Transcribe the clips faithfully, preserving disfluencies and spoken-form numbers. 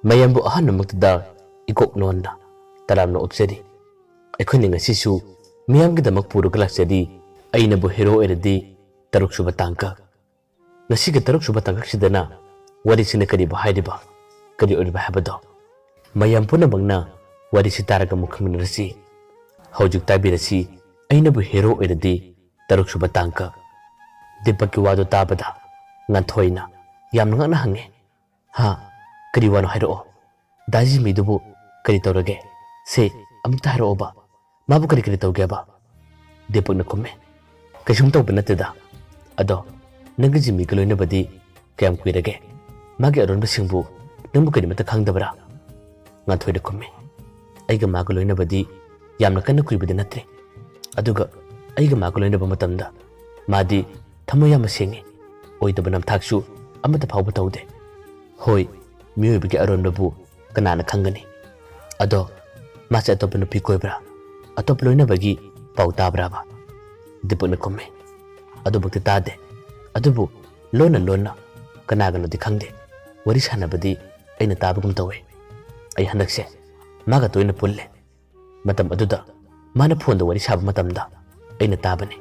ꯃꯌꯥꯝꯕꯨ ꯑꯍꯥꯟꯕꯃꯛꯇꯗ ꯏꯀꯣꯛ ꯅꯣꯟꯅ ꯇꯔꯥꯝꯅ ꯑꯣꯛꯆꯔꯤ꯫ ꯑꯩꯈꯣꯏꯅ ꯉꯁꯤꯁꯨ ꯃꯤꯌꯥꯝꯒꯤꯗꯃꯛ ꯄꯨꯔꯒ ꯂꯥꯛꯆꯔꯤ꯫ ꯑꯩꯅꯕꯨ ꯍꯦꯔꯣ ꯑꯣꯏꯔꯗꯤ ꯇꯔꯨꯛꯁꯨꯕ ꯇꯥꯡꯀꯛ꯫ ꯉꯁꯤꯒꯤ ꯇꯔꯨꯛꯁꯨꯕ ꯇꯥꯡꯀꯛꯁꯤꯗꯅ ꯋꯥꯔꯤꯁꯤꯅ ꯀꯔꯤꯕꯨ ꯍꯥꯏꯔꯤꯕ, ꯀꯔꯤ ꯑꯣꯏꯔꯤꯕ ꯍꯥꯏꯕꯗꯣ ꯃꯌꯥꯝ ꯄꯨꯝꯅꯃꯛꯅ ꯋꯥꯔꯤꯁꯤ ꯇꯥꯔꯒ ꯑꯃꯨꯛ ꯈꯪꯃꯤꯟꯅꯔꯁꯤ꯫ ꯍꯧꯖꯤꯛ ꯇꯥꯕꯤꯔꯁꯤ, ꯑꯩꯅꯕꯨ ꯍꯦꯔꯣ ꯑꯣꯏꯔꯗꯤ ꯇꯔꯨꯛꯁꯨꯕ ꯇꯥꯡꯀꯛ꯫ ꯗꯤꯄꯛꯀꯤ ꯋꯥꯗꯨ ꯇꯥꯕꯗ ꯉꯥꯟꯊꯣꯏꯅ ꯌꯥꯝꯅ ꯉꯛꯅ ꯍꯪꯉꯦ, "ꯍꯥ? ꯀꯔꯤ ꯋꯥꯅꯣ ꯍꯥꯏꯔꯛꯑꯣ꯫ ꯗꯥ ꯖꯤꯃꯤꯗꯨꯕꯨ ꯀꯔꯤ ꯇꯧꯔꯒꯦ? ꯁꯦ, ꯑꯃꯨꯛꯇ ꯍꯥꯏꯔꯛꯑꯣꯕ꯫ ꯃꯥꯕꯨ ꯀꯔꯤ ꯀꯔꯤ ꯇꯧꯒꯦꯕ?" ꯗꯤꯄꯛꯅ ꯈꯨꯝꯃꯦ, "ꯀꯩꯁꯨꯝ ꯇꯧꯕ ꯅꯠꯇꯦꯗ꯫ ꯑꯗꯣ ꯅꯪꯒꯤ ꯖꯤꯃꯤꯒ ꯂꯣꯏꯅꯕꯗꯤ ꯀꯌꯥꯝ ꯀꯨꯏꯔꯒꯦ? ꯃꯥꯒꯤ ꯑꯔꯣꯟꯕꯁꯤꯡꯕꯨ ꯅꯪꯕꯨ ꯀꯔꯤꯃꯠꯇ ꯈꯪꯗꯕ꯭ꯔꯥ?" ꯉꯥꯟꯊꯣꯏꯅ ꯈꯨꯝꯃꯤ, "ꯑꯩꯒ ꯃꯥꯒ ꯂꯣꯏꯅꯕꯗꯤ ꯌꯥꯝꯅ ꯀꯟꯅ ꯀꯨꯏꯕꯗꯤ ꯅꯠꯇ꯭ꯔꯤ꯫ ꯑꯗꯨꯒ ꯑꯩꯒ ꯃꯥꯒ ꯂꯣꯏꯅꯕ ꯃꯇꯝꯗ ꯃꯥꯗꯤ ꯊꯃꯣꯏ ꯌꯥꯝꯅ ꯁꯦꯡꯉꯤ꯫ ꯑꯣꯏꯗꯕ ꯅꯝꯊꯥꯛꯁꯨ ꯑꯃꯠꯇ ꯐꯥꯎꯕ ꯇꯧꯗꯦ꯫ ꯍꯣꯏ, ꯃꯤꯑꯣꯏꯕꯒꯤ ꯑꯔꯣꯟꯕꯕꯨ ꯀꯅꯥꯅ ꯈꯪꯒꯅꯤ? ꯑꯗꯣ ꯃꯥꯁꯦ ꯑꯇꯣꯞꯄ ꯅꯨꯄꯤ ꯀꯣꯏꯕ꯭ꯔꯥ? ꯑꯇꯣꯞꯄ ꯂꯣꯏꯅꯕꯒꯤ ꯄꯥꯎ ꯇꯥꯕ꯭ꯔꯥꯕ?" ꯗꯤꯄꯛꯅ ꯈꯨꯝꯃꯤ, "ꯑꯗꯨꯃꯛꯇꯤ ꯇꯥꯗꯦ꯫ ꯑꯗꯨꯕꯨ ꯂꯣꯟꯅ ꯂꯣꯟꯅ ꯀꯅꯥꯒꯅꯣꯗꯤ ꯈꯪꯗꯦ, ꯋꯥꯔꯤ ꯁꯥꯟꯅꯕꯗꯤ ꯑꯩꯅ ꯇꯥꯕꯒꯨꯝ ꯇꯧꯋꯦ꯫ ꯑꯩ ꯍꯟꯗꯛꯁꯦ ꯃꯥꯒ ꯇꯣꯏꯅ ꯄꯨꯜꯂꯦ꯫ ꯃꯇꯝ ꯑꯗꯨꯗ ꯃꯥꯅ ꯐꯣꯟꯗ ꯋꯥꯔꯤ ꯁꯥꯕ ꯃꯇꯝꯗ ꯑꯩꯅ ꯇꯥꯕꯅꯤ꯫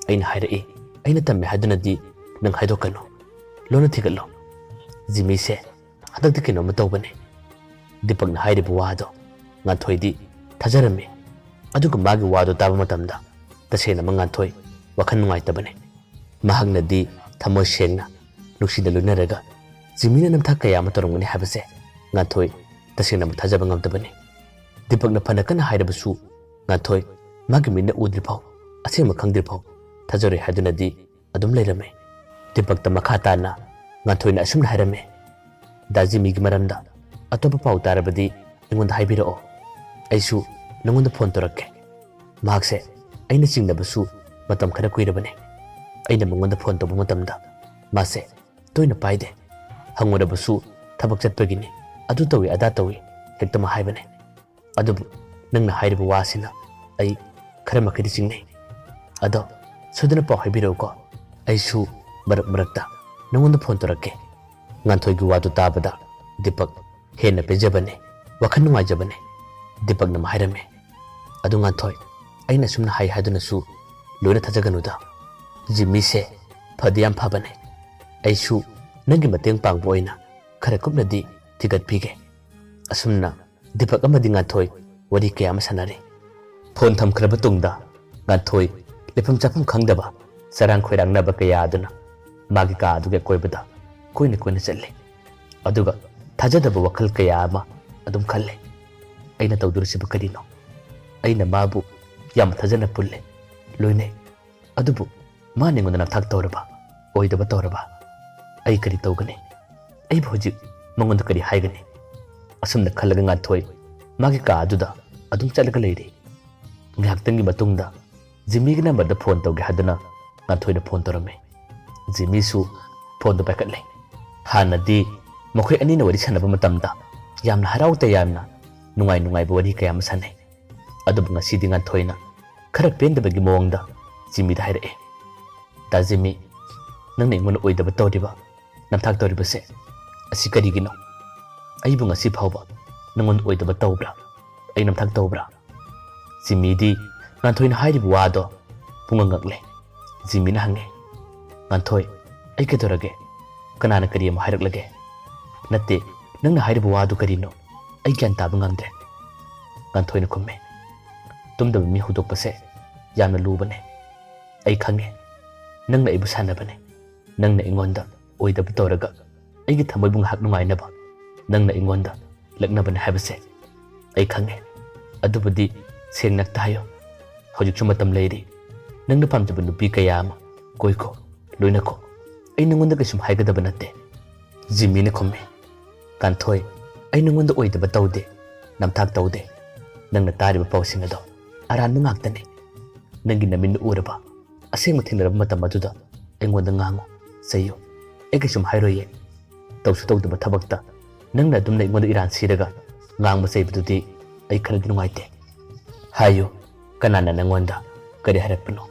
ꯑꯩꯅ ꯍꯥꯏꯔꯛꯏ, 'ꯑꯩꯅ ꯇꯝꯃꯦ ꯍꯥꯏꯗꯨꯅꯗꯤ ꯅꯪ ꯍꯥꯏꯗꯣꯛꯀꯅꯨ꯫ ꯂꯣꯟꯅ ꯊꯤꯒꯠꯂꯣ꯫ ꯖꯤꯃꯤꯁꯦ ꯍꯟꯗꯛꯇꯤ ꯀꯩꯅꯣꯝꯃ ꯇꯧꯕꯅꯤ.'" ꯗꯤꯄꯛꯅ ꯍꯥꯏꯔꯤꯕ ꯋꯥꯗꯣ ꯉꯥꯟꯊꯣꯏꯗꯤ ꯊꯥꯖꯔꯝꯃꯤ꯫ ꯑꯗꯨꯒ ꯃꯥꯒꯤ ꯋꯥꯗꯣ ꯇꯥꯕ ꯃꯇꯝꯗ ꯇꯁꯦꯡꯅꯃꯛ ꯉꯥꯟꯊꯣꯏ ꯋꯥꯈꯜ ꯅꯨꯡꯉꯥꯏꯇꯕꯅꯤ꯫ ꯃꯍꯥꯛꯅꯗꯤ ꯊꯃꯣꯏ ꯁꯦꯡꯅ, ꯅꯨꯡꯁꯤꯅ ꯂꯣꯏꯅꯔꯒ ꯖꯤꯃꯤꯅ ꯅꯝꯊꯥꯛ ꯀꯌꯥ ꯑꯃ ꯇꯧꯔꯝꯒꯅꯤ ꯍꯥꯏꯕꯁꯦ ꯉꯥꯟꯊꯣꯏ ꯇꯁꯦꯡꯅꯃꯛ ꯊꯥꯖꯕ ꯉꯝꯗꯕꯅꯤ꯫ ꯗꯤꯄꯛꯅ ꯐꯅ ꯀꯟꯅ ꯍꯥꯏꯔꯕꯁꯨ ꯉꯥꯟꯊꯣꯏ ꯃꯥꯒꯤ ꯃꯤꯠꯅ ꯎꯗ꯭ꯔꯤꯐꯥꯎ, ꯑꯁꯦꯡꯕ ꯈꯪꯗ꯭ꯔꯤꯐꯥꯎ ꯊꯥꯖꯔꯣꯏ ꯍꯥꯏꯗꯨꯅꯗꯤ ꯑꯗꯨꯝ ꯂꯩꯔꯝꯃꯤ꯫ ꯗꯤꯄꯛꯇ ꯃꯈꯥ ꯇꯥꯅ ꯉꯥꯟꯊꯣꯏꯅ ꯑꯁꯨꯝꯅ ꯍꯥꯏꯔꯝꯃꯤ, "ꯗꯥ ꯖꯤꯃꯤꯒꯤ ꯃꯔꯝꯗ ꯑꯇꯣꯞꯄ ꯄꯥꯎ ꯇꯥꯔꯕꯗꯤ ꯑꯩꯉꯣꯟꯗ ꯍꯥꯏꯕꯤꯔꯛꯑꯣ꯫ ꯑꯩꯁꯨ ꯅꯉꯣꯟꯗ ꯐꯣꯟ ꯇꯧꯔꯛꯀꯦ꯫ ꯃꯍꯥꯛꯁꯦ ꯑꯩꯅ ꯆꯤꯡꯅꯕꯁꯨ ꯃꯇꯝ ꯈꯔ ꯀꯨꯏꯔꯕꯅꯤ꯫ ꯑꯩꯅ ꯃꯉꯣꯟꯗ ꯐꯣꯟ ꯇꯧꯕ ꯃꯇꯝꯗ ꯃꯥꯁꯦ ꯇꯣꯏꯅ ꯄꯥꯏꯗꯦ꯫ ꯍꯪꯉꯨꯔꯕꯁꯨ ꯊꯕꯛ ꯆꯠꯄꯒꯤꯅꯤ, ꯑꯗꯨ ꯇꯧꯏ ꯑꯗꯥ ꯇꯧꯏ ꯍꯦꯛꯇꯃꯛ ꯍꯥꯏꯕꯅꯤ꯫ ꯑꯗꯨꯕꯨ ꯅꯪꯅ ꯍꯥꯏꯔꯤꯕ ꯋꯥꯁꯤꯅ ꯑꯩ ꯈꯔ ꯃꯈꯩꯗꯤ ꯆꯤꯡꯅꯩ꯫ ꯑꯗꯣ ꯁꯣꯏꯗꯅ ꯄꯥꯎ ꯍꯥꯏꯕꯤꯔꯛꯎꯀꯣ꯫ ꯑꯩꯁꯨ ꯃꯔꯛ ꯃꯔꯛꯇ ꯅꯉꯣꯟꯗ ꯐꯣꯟ ꯇꯧꯔꯛꯀꯦ꯫" ꯉꯥꯟꯊꯣꯏꯒꯤ ꯋꯥꯗꯨ ꯇꯥꯕꯗ ꯗꯤꯄꯛ ꯍꯦꯟꯅ ꯄꯦꯟꯖꯕꯅꯦ, ꯋꯥꯈꯜ ꯅꯨꯡꯉꯥꯏꯖꯕꯅꯦ, ꯗꯤꯄꯛꯅ ꯑꯃ ꯍꯥꯏꯔꯝꯃꯦ꯫ ꯑꯗꯨ ꯉꯥꯟꯊꯣꯏ, ꯑꯩꯅ ꯁꯨꯝꯅ ꯍꯥꯏ ꯍꯥꯏꯗꯨꯅꯁꯨ ꯂꯣꯏꯅ ꯊꯥꯖꯒꯅꯨꯗ꯫ ꯖꯤꯝꯃꯤꯁꯦ ꯐꯗꯤ ꯌꯥꯝ ꯐꯕꯅꯦ꯫ ꯑꯩꯁꯨ ꯅꯪꯒꯤ ꯃꯇꯦꯡ ꯄꯥꯡꯕ ꯑꯣꯏꯅ ꯈꯔ ꯀꯨꯞꯅꯗꯤ ꯊꯤꯒꯠꯄꯤꯒꯦ꯫ ꯑꯁꯨꯝꯅ ꯗꯤꯄꯛ ꯑꯃꯗꯤ ꯉꯥꯟꯊꯣꯏ ꯋꯥꯔꯤ ꯀꯌꯥ ꯑꯃ ꯁꯥꯟꯅꯔꯤ꯫ ꯐꯣꯟ ꯊꯝꯈ꯭ꯔꯕ ꯇꯨꯡꯗ ꯉꯥꯟꯊꯣꯏ ꯂꯩꯐꯝ ꯆꯥꯐꯝ ꯈꯪꯗꯕ ꯆꯔꯥꯡ ꯈꯣꯏꯔꯥꯡꯅꯕ ꯀꯌꯥ ꯑꯗꯨꯅ ꯃꯥꯒꯤ ꯀꯥ ꯑꯗꯨꯒꯤ ꯑꯀꯣꯏꯕꯗ ꯀꯣꯏꯅ ꯀꯣꯏꯅ ꯆꯠꯂꯤ꯫ ꯑꯗꯨꯒ ꯊꯥꯖꯗꯕ ꯋꯥꯈꯜ ꯀꯌꯥ ꯑꯃ ꯑꯗꯨꯝ ꯈꯜꯂꯤ꯫ "ꯑꯩꯅ ꯇꯧꯗꯣꯔꯤꯁꯤꯕꯨ ꯀꯔꯤꯅꯣ? ꯑꯩꯅ ꯃꯥꯕꯨ ꯌꯥꯝ ꯊꯥꯖꯅ ꯄꯨꯜꯂꯦ, ꯂꯣꯏꯅꯩ꯫ ꯑꯗꯨꯕꯨ ꯃꯥꯅ ꯑꯩꯉꯣꯟꯗ ꯅꯝꯊꯥꯛ ꯇꯧꯔꯕ, ꯑꯣꯏꯗꯕ ꯇꯧꯔꯕ꯫ ꯑꯩ ꯀꯔꯤ ꯇꯧꯒꯅꯤ? ꯑꯩꯕꯨ ꯍꯧꯖꯤꯛ ꯃꯉꯣꯟꯗ ꯀꯔꯤ ꯍꯥꯏꯒꯅꯤ?" ꯑꯁꯨꯝꯅ ꯈꯜꯂꯒ ꯉꯥꯟꯊꯣꯏ ꯃꯥꯒꯤ ꯀꯥ ꯑꯗꯨꯗ ꯑꯗꯨꯝ ꯆꯠꯂꯒ ꯂꯩꯔꯤ꯫ ꯉꯥꯏꯍꯥꯛꯇꯪꯒꯤ ꯃꯇꯨꯡꯗ ꯖꯤꯃꯤꯒꯤ ꯅꯝꯕꯔꯗ ꯐꯣꯟ ꯇꯧꯒꯦ ꯍꯥꯏꯗꯨꯅ ꯉꯥꯟꯊꯣꯏꯅ ꯐꯣꯟ ꯇꯧꯔꯝꯃꯤ꯫ ꯖꯤꯃꯤꯁꯨ ꯐꯣꯟꯗꯨ ꯄꯥꯏꯈꯠꯂꯦ꯫ ꯍꯥꯟꯅꯗꯤ ꯃꯈꯣꯏ ꯑꯅꯤꯅ ꯋꯥꯔꯤ ꯁꯥꯟꯅꯕ ꯃꯇꯝꯗ ꯌꯥꯝꯅ ꯍꯔꯥꯎ ꯇꯌꯥꯝꯅ ꯅꯨꯡꯉꯥꯏ ꯅꯨꯡꯉꯥꯏꯕ ꯋꯥꯔꯤ ꯀꯌꯥ ꯑꯃ ꯁꯥꯟꯅꯩ꯫ ꯑꯗꯨꯕꯨ ꯉꯁꯤꯗꯤ ꯉꯥꯟꯊꯣꯏꯅ ꯈꯔ ꯄꯦꯟꯗꯕꯒꯤ ꯃꯑꯣꯡꯗ ꯖꯤꯃꯤꯗ ꯍꯥꯏꯔꯛꯑꯦ, "ꯗꯥ ꯖꯤꯃꯤ, ꯅꯪꯅ ꯑꯩꯉꯣꯟꯗ ꯑꯣꯏꯗꯕ ꯇꯧꯔꯤꯕ, ꯅꯝꯊꯥꯛ ꯇꯧꯔꯤꯕꯁꯦ ꯑꯁꯤ ꯀꯔꯤꯒꯤꯅꯣ? ꯑꯩꯕꯨ ꯉꯁꯤ ꯐꯥꯎꯕ ꯅꯪꯉꯣꯟꯗ ꯑꯣꯏꯗꯕ ꯇꯧꯕ꯭ꯔꯥ? ꯑꯩ ꯅꯝꯊꯥꯛ ꯇꯧꯕ꯭ꯔꯥ?" ꯖꯤꯃꯤꯗꯤ ꯉꯥꯟꯊꯣꯏꯅ ꯍꯥꯏꯔꯤꯕ ꯋꯥꯗꯣ ꯄꯨꯡꯉꯛ ꯉꯛꯂꯦ꯫ ꯖꯤꯃꯤꯅ ꯍꯪꯉꯦ, "ꯉꯥꯟꯊꯣꯏ, ꯑꯩ ꯀꯩꯗꯧꯔꯒꯦ? ꯀꯅꯥꯅ ꯀꯔꯤ ꯑꯃ ꯍꯥꯏꯔꯛꯂꯒꯦ? ꯅꯠꯇꯦ, ꯅꯪꯅ ꯍꯥꯏꯔꯤꯕ ꯋꯥꯗꯨ ꯀꯔꯤꯅꯣ? ꯑꯩ ꯒ꯭ꯌꯥꯟ ꯇꯥꯕ ꯉꯝꯗ꯭ꯔꯦ꯫" ꯉꯥꯟꯊꯣꯏꯅ ꯈꯨꯝꯃꯦ, "ꯇꯨꯝꯗꯕ ꯃꯤ ꯍꯧꯗꯣꯛꯄꯁꯦ ꯌꯥꯝꯅ ꯂꯨꯕꯅꯦ꯫ ꯑꯩ ꯈꯪꯉꯦ, ꯅꯪꯅ ꯑꯩꯕꯨ ꯁꯥꯟꯅꯕꯅꯦ꯫ ꯅꯪꯅ ꯑꯩꯉꯣꯟꯗ ꯑꯣꯏꯗꯕ ꯇꯧꯔꯒ ꯑꯩꯒꯤ ꯊꯃꯣꯏꯕꯨ ꯉꯥꯏꯍꯥꯛ ꯅꯨꯡꯉꯥꯏꯅꯕ ꯅꯪꯅ ꯑꯩꯉꯣꯟꯗ ꯂꯛꯅꯕꯅꯦ ꯍꯥꯏꯕꯁꯦ ꯑꯩ ꯈꯪꯉꯦ꯫ ꯑꯗꯨꯕꯨꯗꯤ ꯁꯦꯡꯅ ꯍꯦꯛꯇ ꯍꯥꯏꯌꯣ꯫ ꯍꯧꯖꯤꯛꯁꯨ ꯃꯇꯝ ꯂꯩꯔꯤ꯫ ꯅꯪꯅ ꯄꯥꯝꯖꯕ ꯅꯨꯄꯤ ꯀꯌꯥ ꯑꯃ ꯀꯣꯏꯈꯣ, ꯂꯣꯏꯅꯈꯣ꯫ ꯑꯩ ꯅꯪꯉꯣꯟꯗ ꯀꯩꯁꯨꯝ ꯍꯥꯏꯒꯗꯕ ꯅꯠꯇꯦ꯫" ꯖꯤꯃꯤꯅ ꯈꯨꯝꯃꯤ, "ꯉꯥꯟꯊꯣꯏ, ꯑꯩ ꯅꯪꯉꯣꯟꯗ ꯑꯣꯏꯗꯕ ꯇꯧꯗꯦ, ꯅꯝꯊꯥꯛ ꯇꯧꯗꯦ꯫ ꯅꯪꯅ ꯇꯥꯔꯤꯕ ꯄꯥꯎꯁꯤꯡ ꯑꯗꯣ ꯑꯔꯥꯟꯕ ꯉꯥꯛꯇꯅꯤ꯫ ꯅꯪꯒꯤ ꯅꯃꯤꯠꯅ ꯎꯔꯕ, ꯑꯁꯦꯡꯕ ꯊꯦꯡꯅꯔꯕ ꯃꯇꯝ ꯑꯗꯨꯗ ꯑꯩꯉꯣꯟꯗ ꯉꯥꯡꯉꯨ, ꯆꯩꯌꯨ꯫ ꯑꯩ ꯀꯩꯁꯨꯝ ꯍꯥꯏꯔꯣꯏꯌꯦ꯫ ꯇꯧꯁꯨ ꯇꯧꯗꯕ ꯊꯕꯛꯇ ꯅꯪꯅ ꯑꯗꯨꯝꯅ ꯑꯩꯉꯣꯟꯗ ꯏꯔꯥꯟ ꯁꯤꯔꯒ ꯉꯥꯡꯕ ꯆꯩꯕꯗꯨꯗꯤ ꯑꯩ ꯈꯔꯗꯤ ꯅꯨꯡꯉꯥꯏꯇꯦ꯫ ꯍꯥꯏꯌꯨ, ꯀꯅꯥꯅ ꯅꯪꯉꯣꯟꯗ ꯀꯔꯤ ꯍꯥꯏꯔꯛꯄꯅꯣ?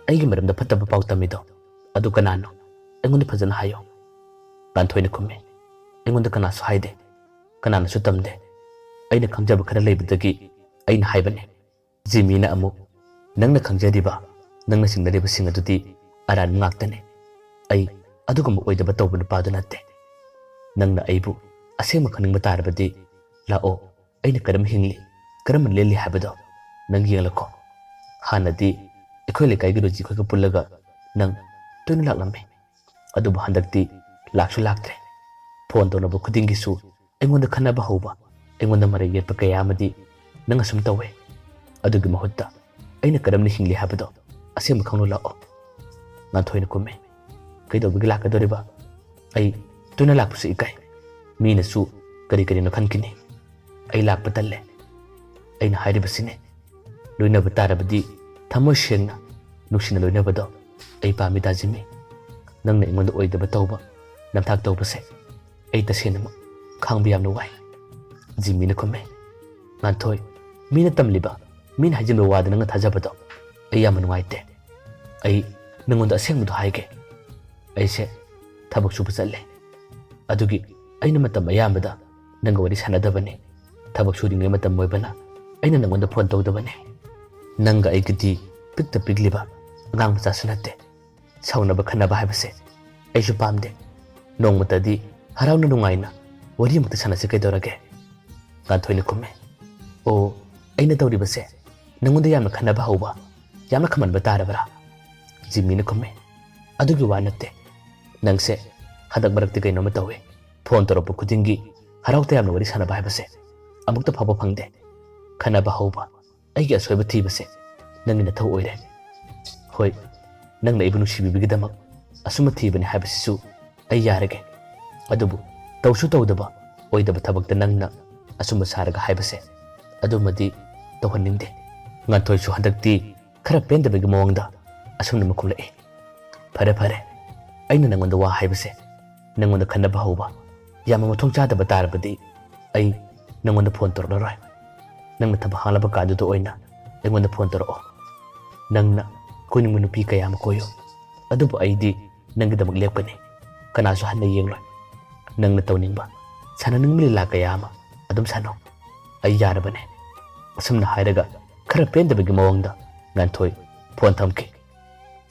ꯑꯩꯒꯤ ꯃꯔꯝꯗ ꯐꯠꯇꯕ ꯄꯥꯎ ꯇꯝꯃꯤꯗꯣ ꯑꯗꯨ ꯀꯅꯥꯅꯣ? ꯑꯩꯉꯣꯟꯗ ꯐꯖꯅ ꯍꯥꯏꯌꯨ꯫" ꯉꯥꯟꯊꯣꯏꯅ ꯈꯨꯝꯃꯤ, "ꯑꯩꯉꯣꯟꯗ ꯀꯅꯥꯁꯨ ꯍꯥꯏꯗꯦ꯫ ꯀꯅꯥꯅꯁꯨ ꯇꯝꯗꯦ꯫ ꯑꯩꯅ ꯈꯪꯖꯕ ꯈꯔ ꯂꯩꯕꯗꯒꯤ ꯑꯩꯅ ꯍꯥꯏꯕꯅꯤ꯫ ꯖꯤꯃꯤꯅ ꯑꯃꯨꯛ, "ꯅꯪꯅ ꯈꯪꯖꯔꯤꯕ, ꯅꯪꯅ ꯆꯤꯡꯅꯔꯤꯕꯁꯤꯡ ꯑꯗꯨꯗꯤ ꯑꯔꯥꯟꯕ ꯉꯥꯛꯇꯅꯤ꯫ ꯑꯩ ꯑꯗꯨꯒꯨꯝꯕ ꯑꯣꯏꯗꯕ ꯇꯧꯕ ꯅꯨꯄꯥꯗꯨ ꯅꯠꯇꯦ꯫ ꯅꯪꯅ ꯑꯩꯕꯨ ꯑꯁꯦꯡꯕ ꯈꯪꯅꯤꯡꯕ ꯇꯥꯔꯕꯗꯤ ꯂꯥꯛꯑꯣ, ꯑꯩꯅ ꯀꯔꯝ ꯍꯤꯡꯂꯤ, ꯀꯔꯝꯅ ꯂꯦꯜꯂꯤ ꯍꯥꯏꯕꯗꯣ ꯅꯪ ꯌꯦꯡꯂꯛꯈꯣ꯫ ꯍꯥꯟꯅꯗꯤ ꯑꯩꯈꯣꯏ ꯂꯩꯀꯥꯏꯒꯤ ꯔꯣꯖꯤ ꯈꯣꯏꯒ ꯄꯨꯜꯂꯒ ꯅꯪ ꯇꯣꯏꯅ ꯂꯥꯛꯂꯝꯃꯤ꯫ ꯑꯗꯨꯕꯨ ꯍꯟꯗꯛꯇꯤ ꯂꯥꯛꯁꯨ ꯂꯥꯛꯇ꯭ꯔꯦ꯫ ꯐꯣꯟ ꯇꯧꯅꯕ ꯈꯨꯗꯤꯡꯒꯤꯁꯨ ꯑꯩꯉꯣꯟꯗ ꯈꯟꯅꯕ ꯍꯧꯕ, ꯑꯩꯉꯣꯟꯗ ꯃꯔꯩ ꯌꯦꯠꯄ ꯀꯌꯥ ꯑꯃꯗꯤ ꯅꯪ ꯑꯁꯨꯝ ꯇꯧꯋꯦ꯫ ꯑꯗꯨꯒꯤ ꯃꯍꯨꯠꯇ ꯑꯩꯅ ꯀꯔꯝꯅ ꯍꯤꯡꯂꯤ ꯍꯥꯏꯕꯗꯣ ꯑꯁꯦꯡꯕ ꯈꯪꯂꯨ ꯂꯥꯛꯑꯣ꯫" ꯉꯥꯟꯊꯣꯏꯅ ꯈꯨꯝꯃꯤ, "ꯀꯩꯗꯧꯕꯒꯤ ꯂꯥꯛꯀꯗꯧꯔꯤꯕ? ꯑꯩ ꯇꯣꯏꯅ ꯂꯥꯛꯄꯁꯨ ꯏꯀꯥꯏ꯫ ꯃꯤꯅꯁꯨ ꯀꯔꯤ ꯀꯔꯤꯅꯣ ꯈꯟꯈꯤꯅꯤ꯫ ꯑꯩ ꯂꯥꯛꯄ ꯇꯜꯂꯦ꯫ ꯑꯩꯅ ꯍꯥꯏꯔꯤꯕꯁꯤꯅꯤ, ꯂꯣꯏꯅꯕ ꯇꯥꯔꯕꯗꯤ ꯊꯃꯣꯏ ꯁꯦꯡꯅ, ꯅꯨꯡꯁꯤꯅ ꯂꯣꯏꯅꯕꯗꯣ ꯑꯩ ꯄꯥꯝꯃꯤ ꯗꯥ ꯖꯤꯃꯤ꯫ ꯅꯪꯅ ꯑꯩꯉꯣꯟꯗ ꯑꯣꯏꯗꯕ ꯇꯧꯕ, ꯅꯝꯊꯥꯛ ꯇꯧꯕꯁꯦ ꯑꯩ ꯇꯁꯦꯡꯅꯃꯛ ꯈꯥꯡꯕ ꯌꯥꯝꯅ ꯋꯥꯏ꯫" ꯖꯤꯃꯤꯅ ꯈꯨꯝꯃꯤ, "ꯉꯥꯟꯊꯣꯏ, ꯃꯤꯅ ꯇꯝꯂꯤꯕ, ꯃꯤꯅ ꯍꯥꯏꯖꯤꯟꯕ ꯋꯥꯗ ꯅꯪꯅ ꯊꯥꯖꯕꯗꯣ ꯑꯩ ꯌꯥꯝꯅ ꯅꯨꯡꯉꯥꯏꯇꯦ꯫ ꯑꯩ ꯅꯪꯉꯣꯟꯗ ꯑꯁꯦꯡꯕꯗꯣ ꯍꯥꯏꯒꯦ꯫ ꯑꯩꯁꯦ ꯊꯕꯛ ꯁꯨꯕ ꯆꯠꯂꯦ꯫ ꯑꯗꯨꯒꯤ ꯑꯩꯅ ꯃꯇꯝ ꯑꯌꯥꯝꯕꯗ ꯅꯪꯒ ꯋꯥꯔꯤ ꯁꯥꯟꯅꯗꯕꯅꯤ꯫ ꯊꯕꯛ ꯁꯨꯔꯤꯉꯩ ꯃꯇꯝ ꯑꯣꯏꯕꯅ ꯑꯩꯅ ꯅꯪꯉꯣꯟꯗ ꯐꯣꯟ ꯇꯧꯗꯕꯅꯤ꯫ ꯅꯪꯒ ꯑꯩꯒꯗꯤ ꯄꯤꯛꯇ ꯄꯤꯛꯂꯤꯕ ꯑꯉꯥꯡ ꯃꯆꯥꯁꯨ ꯅꯠꯇꯦ꯫ ꯁꯥꯎꯅꯕ ꯈꯟꯅꯕ ꯍꯥꯏꯕꯁꯦ ꯑꯩꯁꯨ ꯄꯥꯝꯗꯦ꯫ ꯅꯣꯡꯃꯇꯗꯤ ꯍꯔꯥꯎꯅ ꯅꯨꯡꯉꯥꯏꯅ ꯋꯥꯔꯤ ꯑꯃꯨꯛꯇ ꯁꯥꯟꯅꯁꯤ ꯀꯩꯗꯧꯔꯒꯦ?" ꯉꯥꯟꯊꯣꯏꯅ ꯈꯨꯝꯃꯤ, "ꯑꯣ, ꯑꯩꯅ ꯇꯧꯔꯤꯕꯁꯦ ꯅꯪꯉꯣꯟꯗ ꯌꯥꯝꯅ ꯈꯟꯅꯕ ꯍꯧꯕ, ꯌꯥꯝꯅ ꯈꯝꯍꯟꯕ ꯇꯥꯔꯕ꯭ꯔꯥ?" ꯖꯤꯃꯤꯅ ꯈꯨꯝꯃꯤ, "ꯑꯗꯨꯒꯤ ꯋꯥ ꯅꯠꯇꯦ꯫ ꯅꯪꯁꯦ ꯍꯟꯗꯛ ꯃꯔꯛꯇꯤ ꯀꯩꯅꯣꯝꯃ ꯇꯧꯏ꯫ ꯐꯣꯟ ꯇꯧꯔꯛꯄ ꯈꯨꯗꯤꯡꯒꯤ ꯍꯔꯥꯎ ꯇꯌꯥꯝꯅ ꯋꯥꯔꯤ ꯁꯥꯟꯅꯕ ꯍꯥꯏꯕꯁꯦ ꯑꯃꯨꯛꯇ ꯐꯥꯎꯕ ꯐꯪꯗꯦ꯫ ꯈꯟꯅꯕ ꯍꯧꯕ, ꯑꯩꯒꯤ ꯑꯁꯣꯏꯕ ꯊꯤꯕꯁꯦ ꯅꯪꯒꯤ ꯅꯊꯧ ꯑꯣꯏꯔꯦ꯫ ꯍꯣꯏ, ꯅꯪꯅ ꯑꯩꯕꯨ ꯅꯨꯡꯁꯤꯕꯤꯕꯒꯤꯗꯃꯛ ꯑꯁꯨꯝꯕ ꯊꯤꯕꯅꯤ ꯍꯥꯏꯕꯁꯤꯁꯨ ꯑꯩ ꯌꯥꯔꯒꯦ꯫ ꯑꯗꯨꯕꯨ ꯇꯧꯁꯨ ꯇꯧꯗꯕ, ꯑꯣꯏꯗꯕ ꯊꯕꯛꯇ ꯅꯪꯅ ꯑꯆꯨꯝꯕ ꯁꯥꯔꯒ ꯍꯥꯏꯕꯁꯦ, ꯑꯗꯨꯃꯗꯤ ꯇꯧꯍꯟꯅꯤꯡꯗꯦ꯫" ꯉꯥꯟꯊꯣꯏꯁꯨ ꯍꯟꯗꯛꯇꯤ ꯈꯔ ꯄꯦꯟꯗꯕꯒꯤ ꯃꯑꯣꯡꯗ ꯑꯁꯨꯝꯅ ꯈꯨꯝꯂꯛꯏ, "ꯐꯔꯦ, ꯐꯔꯦ, ꯑꯩꯅ ꯅꯪꯉꯣꯟꯗ ꯋꯥ ꯍꯥꯏꯕꯁꯦ ꯅꯪꯉꯣꯟꯗ ꯈꯟꯅꯕ ꯍꯧꯕ, ꯌꯥꯝꯅ ꯃꯊꯣꯡ ꯆꯥꯗꯕ ꯇꯥꯔꯕꯗꯤ ꯑꯩ ꯅꯪꯉꯣꯟꯗ ꯐꯣꯟ ꯇꯧꯔꯛꯂꯔꯣꯏ꯫ ꯅꯪꯅ ꯊꯕꯛ ꯍꯥꯡꯂꯕ ꯀꯥꯟꯗꯨꯗ ꯑꯣꯏꯅ ꯑꯩꯉꯣꯟꯗ ꯐꯣꯟ ꯇꯧꯔꯛꯑꯣ꯫ ꯅꯪꯅ ꯀꯣꯏꯅꯤꯡꯕ ꯅꯨꯄꯤ ꯀꯌꯥ ꯑꯃ ꯀꯣꯏꯌꯨ, ꯑꯗꯨꯕꯨ ꯑꯩꯗꯤ ꯅꯪꯒꯤꯗꯃꯛ ꯂꯦꯞꯀꯅꯤ꯫ ꯀꯅꯥꯁꯨ ꯍꯟꯅ ꯌꯦꯡꯂꯣꯏ꯫ ꯅꯪꯅ ꯇꯧꯅꯤꯡꯕ, ꯁꯥꯟꯅꯅꯤꯡꯕ ꯂꯤꯂꯥ ꯀꯌꯥ ꯑꯃ ꯑꯗꯨꯝ ꯁꯥꯟꯅꯧ꯫ ꯑꯩ ꯌꯥꯔꯕꯅꯦ꯫ ꯑꯁꯨꯝꯅ ꯍꯥꯏꯔꯒ ꯈꯔ ꯄꯦꯟꯗꯕꯒꯤ ꯃꯑꯣꯡꯗ ꯉꯥꯟꯊꯣꯏ ꯐꯣꯟ ꯊꯝꯈꯤ꯫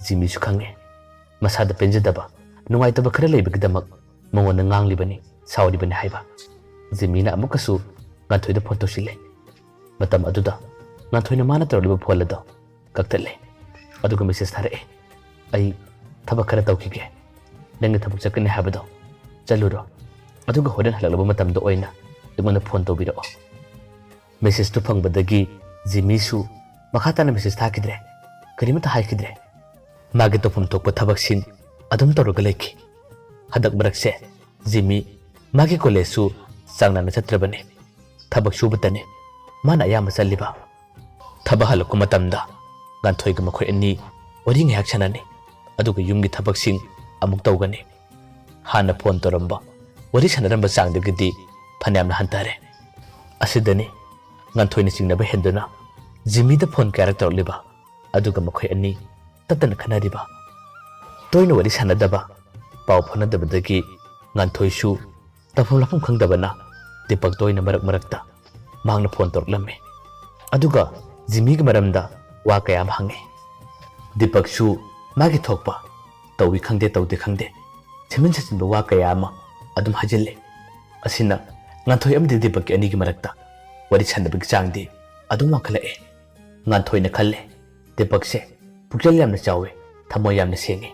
ꯖꯤꯃꯤꯁꯨ ꯈꯪꯉꯦ꯫ ꯃꯁꯥꯗ ꯄꯦꯟꯖꯗꯕ, ꯅꯨꯡꯉꯥꯏꯇꯕ ꯈꯔ ꯂꯩꯕꯒꯤꯗꯃꯛ ꯃꯉꯣꯟꯗ ꯉꯥꯡꯂꯤꯕꯅꯤ, ꯁꯥꯎꯔꯤꯕꯅꯤ ꯍꯥꯏꯕ꯫ ꯖꯤꯃꯤꯅ ꯑꯃꯨꯛꯀꯁꯨ ꯉꯥꯟꯊꯣꯏꯗ ꯐꯣꯟ ꯇꯧꯁꯤꯜꯂꯦ꯫ ꯃꯇꯝ ꯑꯗꯨꯗ ꯉꯥꯟꯊꯣꯏꯅ ꯃꯥꯅ ꯇꯧꯔꯛꯂꯤꯕ ꯐꯣꯟ ꯑꯗꯣ ꯀꯛꯊꯠꯂꯦ꯫ ꯑꯗꯨꯒ ꯃꯦꯁꯦꯖ ꯊꯥꯔꯛꯑꯦ, "ꯑꯩ ꯊꯕꯛ ꯈꯔ ꯇꯧꯈꯤꯒꯦ꯫ ꯅꯪꯒꯤ ꯊꯕꯛ ꯆꯠꯀꯅꯤ ꯍꯥꯏꯕꯗꯣ ꯆꯠꯂꯨꯔꯣ꯫ ꯑꯗꯨꯒ ꯍꯣꯔꯦꯟ ꯍꯜꯂꯛꯂꯕ ꯃꯇꯝꯗ ꯑꯣꯏꯅ ꯑꯩꯉꯣꯟꯗ ꯐꯣꯟ ꯇꯧꯕꯤꯔꯛꯑꯣ"꯫ ꯃꯦꯁꯦꯖꯇꯨ ꯐꯪꯕꯗꯒꯤ ꯖꯤꯃꯤꯁꯨ ꯃꯈꯥ ꯇꯥꯅ ꯃꯦꯁꯦꯖ ꯊꯥꯈꯤꯗ꯭ꯔꯦ꯫ ꯀꯔꯤꯃꯠꯇ ꯍꯥꯏꯈꯤꯗ꯭ꯔꯦ꯫ ꯃꯥꯒꯤ ꯇꯧꯐꯝ ꯊꯣꯛꯄ ꯊꯕꯛꯁꯤꯡ ꯑꯗꯨꯝ ꯇꯧꯔꯒ ꯂꯩꯈꯤ꯫ ꯍꯟꯗꯛ ꯃꯔꯛꯁꯦ ꯖꯤꯃꯤ ꯃꯥꯒꯤ ꯀꯣꯂꯦꯖꯁꯨ ꯆꯥꯡ ꯅꯥꯏꯅ ꯆꯠꯇ꯭ꯔꯕꯅꯤ꯫ ꯊꯕꯛ ꯁꯨꯕꯇꯅꯤ ꯃꯥꯅ ꯑꯌꯥꯝꯕ ꯆꯠꯂꯤꯕ꯫ ꯊꯕꯛ ꯍꯜꯂꯛꯄ ꯃꯇꯝꯗ ꯉꯥꯟꯊꯣꯏꯒ ꯃꯈꯣꯏ ꯑꯅꯤ ꯋꯥꯔꯤ ꯉꯥꯏꯍꯥꯛ ꯁꯥꯟꯅꯅꯤ, ꯑꯗꯨꯒ ꯌꯨꯝꯒꯤ ꯊꯕꯛꯁꯤꯡ ꯑꯃꯨꯛ ꯇꯧꯒꯅꯤ꯫ ꯍꯥꯟꯅ ꯐꯣꯟ ꯇꯧꯔꯝꯕ, ꯋꯥꯔꯤ ꯁꯥꯟꯅꯔꯝꯕ ꯆꯥꯡꯗꯒꯤꯗꯤ ꯐꯅꯌꯥꯝꯅ ꯍꯟꯊꯔꯦ꯫ ꯑꯁꯤꯗꯅꯤ ꯉꯥꯟꯊꯣꯏꯅ ꯆꯤꯡꯅꯕ ꯍꯦꯟꯗꯨꯅ ꯖꯤꯃꯤꯗ ꯐꯣꯟ ꯀꯌꯥꯔꯛ ꯇꯧꯔꯛꯂꯤꯕ, ꯑꯗꯨꯒ ꯃꯈꯣꯏ ꯑꯅꯤ ꯇꯠꯇꯅ ꯈꯟꯅꯔꯤꯕ꯫ ꯇꯣꯏꯅ ꯋꯥꯔꯤ ꯁꯥꯟꯅꯗꯕ, ꯄꯥꯎ ꯐꯥꯎꯅꯗꯕꯗꯒꯤ ꯉꯥꯟꯊꯣꯏꯁꯨ ꯇꯧꯐꯝ ꯂꯥꯛꯐꯝ ꯈꯪꯗꯕꯅ ꯗꯤꯄꯛꯇ ꯑꯣꯏꯅ ꯃꯔꯛ ꯃꯔꯛꯇ ꯃꯍꯥꯛꯅ ꯐꯣꯟ ꯇꯧꯔꯛꯂꯝꯃꯤ꯫ ꯑꯗꯨꯒ ꯖꯤꯃꯤꯒꯤ ꯃꯔꯝꯗ ꯋꯥ ꯀꯌꯥ ꯑꯃ ꯍꯪꯉꯤ꯫ ꯗꯤꯄꯛꯁꯨ ꯃꯥꯒꯤ ꯊꯣꯛꯄ ꯇꯧꯏ ꯈꯪꯗꯦ, ꯇꯧꯗꯦ ꯈꯪꯗꯦ, ꯁꯦꯝꯖꯤꯟ ꯁꯥꯖꯤꯟꯕ ꯋꯥ ꯀꯌꯥ ꯑꯃ ꯑꯗꯨꯝ ꯍꯥꯏꯖꯤꯜꯂꯤ꯫ ꯑꯁꯤꯅ ꯉꯥꯟꯊꯣꯏ ꯑꯃꯗꯤ ꯗꯤꯄꯛꯀꯤ ꯑꯅꯤꯒꯤ ꯃꯔꯛꯇ ꯋꯥꯔꯤ ꯁꯥꯟꯅꯕꯒꯤ ꯆꯥꯡꯗꯤ ꯑꯗꯨꯝ ꯋꯥꯡꯈꯠꯂꯛꯑꯦ꯫ ꯉꯥꯟꯊꯣꯏꯅ ꯈꯜꯂꯦ, "ꯗꯤꯄꯛꯁꯦ ꯄꯨꯛꯆꯦꯜ ꯌꯥꯝꯅ ꯆꯥꯎꯏ, ꯊꯃꯣꯏ ꯌꯥꯝꯅ ꯁꯦꯡꯉꯤ,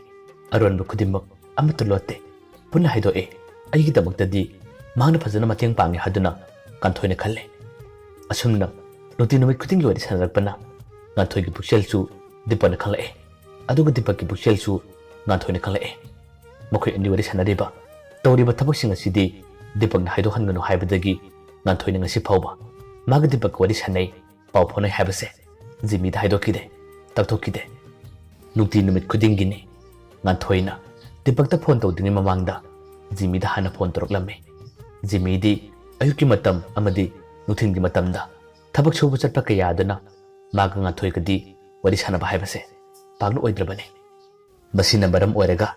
ꯑꯔꯣꯟꯕ ꯈꯨꯗꯤꯡꯃꯛ ꯑꯃꯠꯇ ꯂꯣꯠꯇꯦ, ꯄꯨꯟꯅ ꯍꯥꯏꯗꯣꯛꯑꯦ꯫ ꯑꯩꯒꯤꯗꯃꯛꯇꯗꯤ ꯃꯍꯥꯛꯅ ꯐꯖꯅ ꯃꯇꯦꯡ ꯄꯥꯡꯉꯦ" ꯍꯥꯏꯗꯨꯅ ꯉꯥꯟꯊꯣꯏꯅ ꯈꯜꯂꯦ꯫ ꯑꯁꯨꯝꯅ ꯅꯨꯡꯇꯤ ꯅꯨꯃꯤꯠ ꯈꯨꯗꯤꯡꯒꯤ ꯋꯥꯔꯤ ꯁꯥꯟꯅꯔꯛꯄꯅ ꯉꯥꯟꯊꯣꯏꯒꯤ ꯄꯨꯛꯆꯦꯜꯁꯨ ꯗꯤꯄꯛꯅ ꯈꯪꯂꯛꯑꯦ, ꯑꯗꯨꯒ ꯗꯤꯄꯛꯀꯤ ꯄꯨꯛꯆꯦꯜꯁꯨ ꯉꯥꯟꯊꯣꯏꯅ ꯈꯪꯂꯛꯑꯦ꯫ ꯃꯈꯣꯏ ꯑꯅꯤ ꯋꯥꯔꯤ ꯁꯥꯟꯅꯔꯤꯕ, ꯇꯧꯔꯤꯕ ꯊꯕꯛꯁꯤꯡ ꯑꯁꯤꯗꯤ ꯗꯤꯄꯛꯅ ꯍꯥꯏꯗꯣꯛꯍꯟꯒꯅꯨ ꯍꯥꯏꯕꯗꯒꯤ ꯉꯥꯟꯊꯣꯏꯅ ꯉꯁꯤ ꯐꯥꯎꯕ ꯃꯥꯒ ꯗꯤꯄꯛꯀ ꯋꯥꯔꯤ ꯁꯥꯟꯅꯩ, ꯄꯥꯎ ꯐꯥꯎꯅꯩ ꯍꯥꯏꯕꯁꯦ ꯖꯤꯃꯤꯗ ꯍꯥꯏꯗꯣꯛꯈꯤꯗꯦ, ꯇꯥꯛꯊꯣꯛꯈꯤꯗꯦ꯫ ꯅꯨꯡꯇꯤ ꯅꯨꯃꯤꯠ ꯈꯨꯗꯤꯡꯒꯤꯅꯤ ꯉꯥꯟꯊꯣꯏꯅ ꯗꯤꯄꯛꯇ ꯐꯣꯟ ꯇꯧꯗ꯭ꯔꯤꯉꯩ ꯃꯃꯥꯡꯗ ꯖꯤꯃꯤꯗ ꯍꯥꯟꯅ ꯐꯣꯟ ꯇꯧꯔꯛꯂꯝꯃꯤ꯫ ꯖꯤꯃꯤꯗꯤ ꯑꯌꯨꯛꯀꯤ ꯃꯇꯝ ꯑꯃꯗꯤ ꯅꯨꯡꯊꯤꯜꯒꯤ ꯃꯇꯝꯗ ꯊꯕꯛ ꯁꯨꯕ ꯆꯠꯄ ꯀꯌꯥ ꯑꯗꯨꯅ ꯃꯥꯒ ꯉꯥꯟꯊꯣꯏꯒꯗꯤ ꯋꯥꯔꯤ ꯁꯥꯟꯅꯕ ꯍꯥꯏꯕꯁꯦ ꯄꯥꯛꯅ ꯑꯣꯏꯗ꯭ꯔꯕꯅꯤ꯫ ꯃꯁꯤꯅ ꯃꯔꯝ ꯑꯣꯏꯔꯒ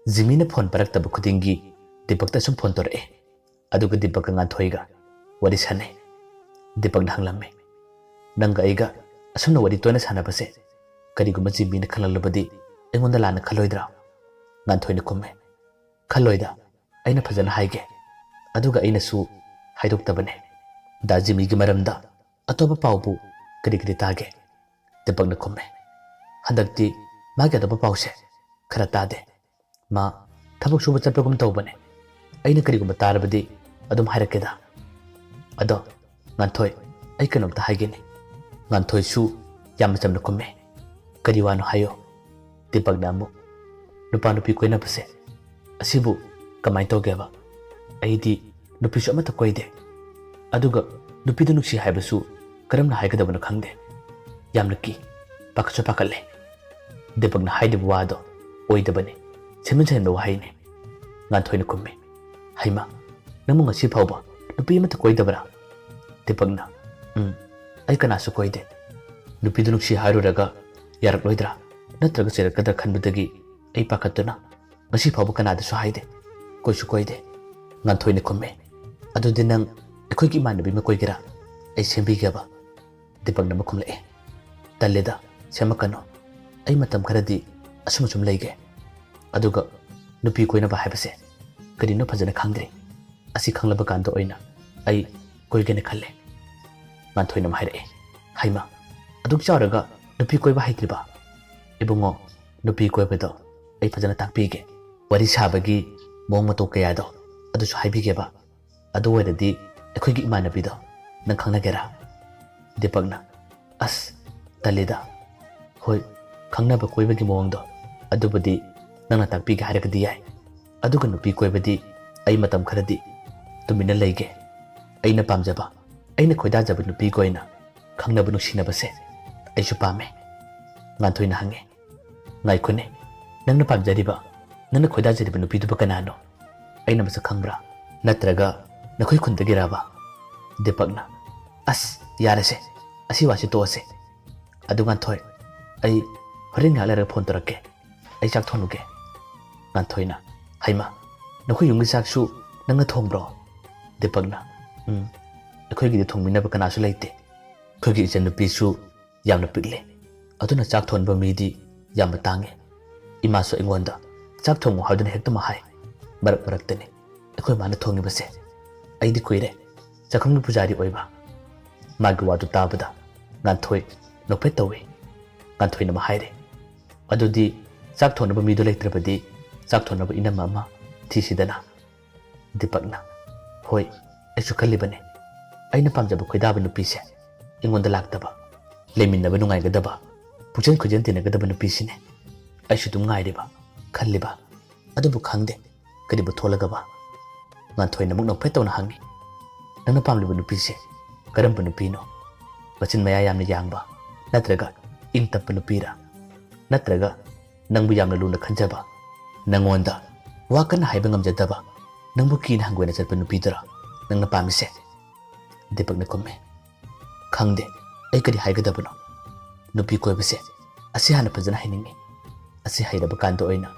ꯖꯤꯃꯤꯅ ꯐꯣꯟ ꯄꯥꯏꯔꯛꯇꯕ ꯈꯨꯗꯤꯡꯒꯤ ꯗꯤꯄꯛꯇ ꯁꯨꯝ ꯐꯣꯟ ꯇꯧꯔꯛꯑꯦ꯫ ꯑꯗꯨꯒ ꯗꯤꯄꯛꯀ ꯉꯥꯟꯊꯣꯏꯒ ꯋꯥꯔꯤ ꯁꯥꯟꯅꯩ꯫ ꯗꯤꯄꯛꯅ ꯍꯪꯂꯝꯃꯤ, "ꯅꯪꯒ ꯑꯩꯒ ꯑꯁꯨꯝꯅ ꯋꯥꯔꯤ ꯇꯣꯏꯅ ꯁꯥꯟꯅꯕꯁꯦ ꯀꯔꯤꯒꯨꯝꯕ ꯖꯤꯃꯤꯅ ꯈꯪꯂꯛꯂꯕꯗꯤ ꯑꯩꯉꯣꯟꯗ ꯂꯥꯟꯅ ꯈꯜꯂꯣꯏꯗ꯭ꯔꯥ?" ꯉꯥꯟꯊꯣꯏꯅ ꯈꯨꯝꯃꯦ, "ꯈꯜꯂꯣꯏꯗ, ꯑꯩꯅ ꯐꯖꯅ ꯍꯥꯏꯒꯦ꯫ ꯑꯗꯨꯒ ꯑꯩꯅꯁꯨ ꯍꯥꯏꯗꯣꯛꯇꯕꯅꯦ ꯗꯥ ꯖꯤꯃꯤꯒꯤ ꯃꯔꯝꯗ꯫ ꯑꯇꯣꯞꯄ ꯄꯥꯎꯕꯨ ꯀꯔꯤ ꯀꯔꯤ ꯇꯥꯒꯦ?" ꯗꯤꯄꯛꯅ ꯈꯨꯝꯃꯦ, "ꯍꯟꯗꯛꯇꯤ ꯃꯥꯒꯤ ꯑꯇꯣꯞꯄ ꯄꯥꯎꯁꯦ ꯈꯔ ꯇꯥꯗꯦ꯫ ꯃꯥ ꯊꯕꯛ ꯁꯨꯕ ꯆꯠꯄꯒꯨꯝ ꯇꯧꯕꯅꯦ꯫ ꯑꯩꯅ ꯀꯔꯤꯒꯨꯝꯕ ꯇꯥꯔꯕꯗꯤ ꯑꯗꯨꯝ ꯍꯥꯏꯔꯛꯀꯦꯗ꯫ ꯑꯗꯣ ꯉꯥꯟꯊꯣꯏ, ꯑꯩ ꯀꯩꯅꯣꯝꯇ ꯍꯥꯏꯒꯦꯅꯦ꯫" ꯉꯥꯟꯊꯣꯏꯁꯨ ꯌꯥꯝꯅ ꯆꯝꯅ ꯈꯨꯝꯃꯦ, "ꯀꯔꯤ ꯋꯥꯅꯣ ꯍꯥꯏꯌꯣ꯫" ꯗꯤꯄꯛꯅ ꯑꯃꯨꯛ, "ꯅꯨꯄꯥ ꯅꯨꯄꯤ ꯀꯣꯏꯅꯕꯁꯦ ꯑꯁꯤꯕꯨ ꯀꯃꯥꯏꯅ ꯇꯧꯒꯦꯕ? ꯑꯩꯗꯤ ꯅꯨꯄꯤꯁꯨ ꯑꯃꯠꯇ ꯀꯣꯏꯗꯦ꯫ ꯑꯗꯨꯒ ꯅꯨꯄꯤꯗ ꯅꯨꯡꯁꯤ ꯍꯥꯏꯕꯁꯨ ꯀꯔꯝꯅ ꯍꯥꯏꯒꯗꯕꯅꯣ ꯈꯪꯗꯦ꯫ ꯌꯥꯝꯅ ꯀꯤ, ꯄꯥꯈꯠꯁꯨ ꯄꯥꯈꯠꯂꯦ꯫" ꯗꯤꯄꯛꯅ ꯍꯥꯏꯔꯤꯕ ꯋꯥꯗꯣ ꯑꯣꯏꯗꯕꯅꯤ, ꯁꯦꯝꯖꯤꯟ ꯁꯥꯖꯤꯟꯕ ꯋꯥꯍꯩꯅꯤ꯫ ꯉꯥꯟꯊꯣꯏꯅ ꯈꯨꯝꯃꯤ, "ꯍꯩꯃꯥ, ꯅꯪꯕꯨ ꯉꯁꯤ ꯐꯥꯎꯕ ꯅꯨꯄꯤ ꯑꯃꯠꯇ ꯀꯣꯏꯗꯕ꯭ꯔꯥ?" ꯗꯤꯄꯛꯅ, "ꯎꯝ, ꯑꯩ ꯀꯅꯥꯁꯨ ꯀꯣꯏꯗꯦ꯫ ꯅꯨꯄꯤꯗꯨ ꯅꯨꯡꯁꯤ ꯍꯥꯏꯔꯨꯔꯒ ꯌꯥꯔꯛꯂꯣꯏꯗ꯭ꯔꯥ ꯅꯠꯇ꯭ꯔꯒ ꯆꯩꯔꯛꯀꯗ꯭ꯔꯥ ꯈꯟꯕꯗꯒꯤ ꯑꯩ ꯄꯥꯈꯠꯇꯨꯅ ꯉꯁꯤ ꯐꯥꯎꯕ ꯀꯅꯥꯗꯁꯨ ꯍꯥꯏꯗꯦ, ꯀꯣꯏꯁꯨ ꯀꯣꯏꯗꯦ꯫" ꯉꯥꯟꯊꯣꯏꯅ ꯈꯨꯝꯃꯦ, "ꯑꯗꯨꯗꯤ ꯅꯪ ꯑꯩꯈꯣꯏꯒꯤ ꯏꯃꯥꯟꯅꯕꯤ ꯑꯃ ꯀꯣꯏꯒꯦꯔꯥ? ꯑꯩ ꯁꯦꯝꯕꯤꯒꯦꯕ꯫" ꯗꯤꯄꯛꯅ ꯑꯃꯨꯛ ꯈꯨꯝꯂꯛꯑꯦ, "ꯇꯜꯂꯦꯗ, ꯁꯦꯝꯃꯛꯀꯅꯨ꯫ ꯑꯩ ꯃꯇꯝ ꯈꯔꯗꯤ ꯑꯁꯨꯝ ꯑꯁꯨꯝ ꯂꯩꯒꯦ꯫ ꯑꯗꯨꯒ ꯅꯨꯄꯤ ꯀꯣꯏꯅꯕ ꯍꯥꯏꯕꯁꯦ ꯀꯔꯤꯅꯣ ꯐꯖꯅ ꯈꯪꯗ꯭ꯔꯤ꯫ ꯑꯁꯤ ꯈꯪꯂꯕ ꯀꯥꯟꯗ ꯑꯣꯏꯅ ꯑꯩ ꯀꯣꯏꯒꯦꯅ ꯈꯜꯂꯦ꯫" ꯉꯥꯟꯊꯣꯏꯅ ꯑꯃꯨꯛ ꯍꯥꯏꯔꯛꯑꯦ, "ꯍꯩꯃꯥ, ꯑꯗꯨꯛ ꯆꯥꯎꯔꯒ ꯅꯨꯄꯤ ꯀꯣꯏꯕ ꯍꯩꯇ꯭ꯔꯤꯕ? ꯏꯕꯨꯡꯉꯣ, ꯅꯨꯄꯤ ꯀꯣꯏꯕꯗꯣ ꯑꯩ ꯐꯖꯅ ꯇꯥꯛꯄꯤꯒꯦ꯫ ꯋꯥꯔꯤ ꯁꯥꯕꯒꯤ ꯃꯑꯣꯡ ꯃꯇꯧ ꯀꯌꯥꯗꯣ ꯑꯗꯨꯁꯨ ꯍꯥꯏꯕꯤꯒꯦꯕ꯫ ꯑꯗꯨ ꯑꯣꯏꯔꯗꯤ ꯑꯩꯈꯣꯏꯒꯤ ꯏꯃꯥꯟꯅꯕꯤꯗꯣ ꯅꯪ ꯈꯪꯅꯒꯦꯔꯥ?" ꯗꯤꯄꯛꯅ, "ꯑꯁ, ꯇꯜꯂꯤꯗ꯫ ꯍꯣꯏ, ꯈꯪꯅꯕ ꯀꯣꯏꯕꯒꯤ ꯃꯑꯣꯡꯗꯣ ꯑꯗꯨꯕꯨꯗꯤ ꯅꯪꯅ ꯇꯥꯛꯄꯤꯒꯦ ꯍꯥꯏꯔꯒꯗꯤ ꯌꯥꯏ꯫ ꯑꯗꯨꯒ ꯅꯨꯄꯤ ꯀꯣꯏꯕꯗꯤ ꯑꯩ ꯃꯇꯝ ꯈꯔꯗꯤ ꯇꯨꯃꯤꯟꯅ ꯂꯩꯒꯦ꯫ ꯑꯩꯅ ꯄꯥꯝꯖꯕ, ꯑꯩꯅ ꯈꯣꯏꯗꯥꯖꯕ ꯅꯨꯄꯤꯒ ꯑꯣꯏꯅ ꯈꯪꯅꯕ ꯅꯨꯡꯁꯤꯅꯕꯁꯦ ꯑꯩꯁꯨ ꯄꯥꯝꯃꯦ꯫" ꯉꯥꯟꯊꯣꯏꯅ ꯍꯪꯉꯦ, "ꯉꯥꯏꯈꯣꯅꯦ, ꯅꯪꯅ ꯄꯥꯝꯖꯔꯤꯕ, ꯅꯪꯅ ꯈꯣꯏꯗꯥꯖꯔꯤꯕ ꯅꯨꯄꯤꯗꯨꯕꯨ ꯀꯅꯥꯅꯣ? ꯑꯩꯅ ꯃꯁꯛ ꯈꯪꯕ꯭ꯔꯥ? ꯅꯠꯇ꯭ꯔꯒ ꯅꯈꯣꯏ ꯈꯨꯟꯗꯒꯤꯔꯕ?" ꯗꯤꯄꯛꯅ, "ꯑꯁ, ꯌꯥꯔꯦꯁꯦ, ꯑꯁꯤ ꯋꯥꯁꯤ ꯇꯣꯛꯑꯁꯦ꯫ ꯑꯗꯨ ꯉꯥꯟꯊꯣꯏ, ꯑꯩ ꯍꯣꯔꯦꯟ ꯉꯥꯏꯍꯥꯛ ꯂꯩꯔꯒ ꯐꯣꯟ ꯇꯧꯔꯛꯀꯦ꯫ ꯑꯩ ꯆꯥꯛ ꯊꯣꯡꯉꯨꯒꯦ꯫" ꯉꯥꯟꯊꯣꯏꯅ, "ꯍꯩꯃꯥ, ꯅꯈꯣꯏ ꯌꯨꯝꯒꯤ ꯆꯥꯛꯁꯨ ꯅꯪꯅ ꯊꯣꯡꯕ꯭ꯔꯣ?" ꯗꯤꯄꯛꯅ, "ꯎꯝ, ꯑꯩꯈꯣꯏꯒꯤꯗꯤ ꯊꯣꯡꯕꯤꯅꯕ ꯀꯅꯥꯁꯨ ꯂꯩꯇꯦ꯫ ꯑꯩꯈꯣꯏꯒꯤ ꯏꯆꯟꯅꯨꯄꯤꯁꯨ ꯌꯥꯝꯅ ꯄꯤꯛꯂꯦ꯫ ꯑꯗꯨꯅ ꯆꯥꯛ ꯊꯣꯡꯕ ꯃꯤꯗꯤ ꯌꯥꯝꯅ ꯇꯥꯡꯉꯦ꯫ ꯏꯃꯥꯁꯨ ꯑꯩꯉꯣꯟꯗ ꯆꯥꯛ ꯊꯣꯡꯉꯨ ꯍꯥꯏꯗꯨꯅ ꯍꯦꯛꯇꯃꯛ ꯍꯥꯏ꯫ ꯃꯔꯛ ꯃꯔꯛꯇꯅꯤ ꯑꯩꯈꯣꯏ ꯃꯥꯅ ꯊꯣꯡꯉꯤꯕꯁꯦ꯫ ꯑꯩꯗꯤ ꯀꯨꯏꯔꯦ ꯆꯥꯛꯈꯨꯝꯒꯤ ꯄꯨꯖꯥꯔꯤ ꯑꯣꯏꯕ꯫" ꯃꯥꯒꯤ ꯋꯥꯗꯨ ꯇꯥꯕꯗ ꯉꯥꯟꯊꯣꯏ ꯅꯣꯛꯐꯦꯠ ꯇꯧꯏ꯫ ꯉꯥꯟꯊꯣꯏꯅ ꯑꯃ ꯍꯥꯏꯔꯦ, "ꯑꯗꯨꯗꯤ ꯆꯥꯛ ꯊꯣꯡꯅꯕ ꯃꯤꯗꯨ ꯂꯩꯇ꯭ꯔꯕꯗꯤ ꯆꯥꯛ ꯊꯣꯡꯅꯕ ꯏꯅꯝꯃ ꯑꯃ ꯊꯤꯁꯤꯗꯅ?" ꯗꯤꯄꯛꯅ, "ꯍꯣꯏ, ꯑꯩꯁꯨ ꯈꯜꯂꯤꯕꯅꯦ꯫ ꯑꯩꯅ ꯄꯥꯝꯖꯕ ꯈꯣꯏꯗꯥꯕ ꯅꯨꯄꯤꯁꯦ ꯑꯩꯉꯣꯟꯗ ꯂꯥꯛꯇꯕ, ꯂꯩꯃꯤꯟꯅꯕ ꯅꯨꯡꯉꯥꯏꯒꯗꯕ, ꯄꯨꯛꯆꯦꯟ ꯈꯣꯏꯖꯦꯟ ꯇꯤꯟꯅꯒꯗꯕ ꯅꯨꯄꯤꯁꯤꯅꯦ ꯑꯩꯁꯨ ꯑꯗꯨꯝ ꯉꯥꯏꯔꯤꯕ, ꯈꯜꯂꯤꯕ꯫ ꯑꯗꯨꯕꯨ ꯈꯪꯗꯦ, ꯀꯔꯤꯕꯨ ꯊꯣꯛꯂꯒꯕ?" ꯉꯥꯟꯊꯣꯏꯅ ꯑꯃꯨꯛ ꯅꯣꯛꯐꯦꯠ ꯇꯧꯅ ꯍꯪꯉꯤ, "ꯅꯪꯅ ꯄꯥꯝꯂꯤꯕ ꯅꯨꯄꯤꯁꯦ ꯀꯔꯝꯕ ꯅꯨꯄꯤꯅꯣ? ꯃꯆꯤꯟ ꯃꯌꯥ ꯌꯥꯝꯅ ꯌꯥꯡꯕ, ꯅꯠꯇ꯭ꯔꯒ ꯏꯪ ꯇꯞꯄ ꯅꯨꯄꯤꯔ? ꯅꯠꯇ꯭ꯔꯒ ꯅꯪꯕꯨ ꯌꯥꯝꯅ ꯂꯨꯅ ꯈꯟꯖꯕ, ꯅꯪꯉꯣꯟꯗ ꯋꯥ ꯀꯟꯅ ꯍꯥꯏꯕ ꯉꯝꯖꯗꯕ, ꯅꯪꯕꯨ ꯀꯤꯅ ꯍꯪꯒꯣꯏꯅ ꯆꯠꯄ ꯅꯨꯄꯤꯗꯨꯔ ꯅꯪꯅ ꯄꯥꯝꯃꯤꯁꯦ?" ꯗꯤꯄꯛꯅ ꯈꯨꯝꯃꯤ, "ꯈꯪꯗꯦ, ꯑꯩ ꯀꯔꯤ ꯍꯥꯏꯒꯗꯕꯅꯣ꯫ ꯅꯨꯄꯤ ꯀꯣꯏꯕꯁꯦ ꯑꯁꯤ ꯍꯥꯟꯅ ꯐꯖꯅ ꯍꯩꯅꯤꯡꯉꯤ꯫ ꯑꯁꯤ ꯍꯩꯔꯕ ꯀꯥꯟꯗ ꯑꯣꯏꯅ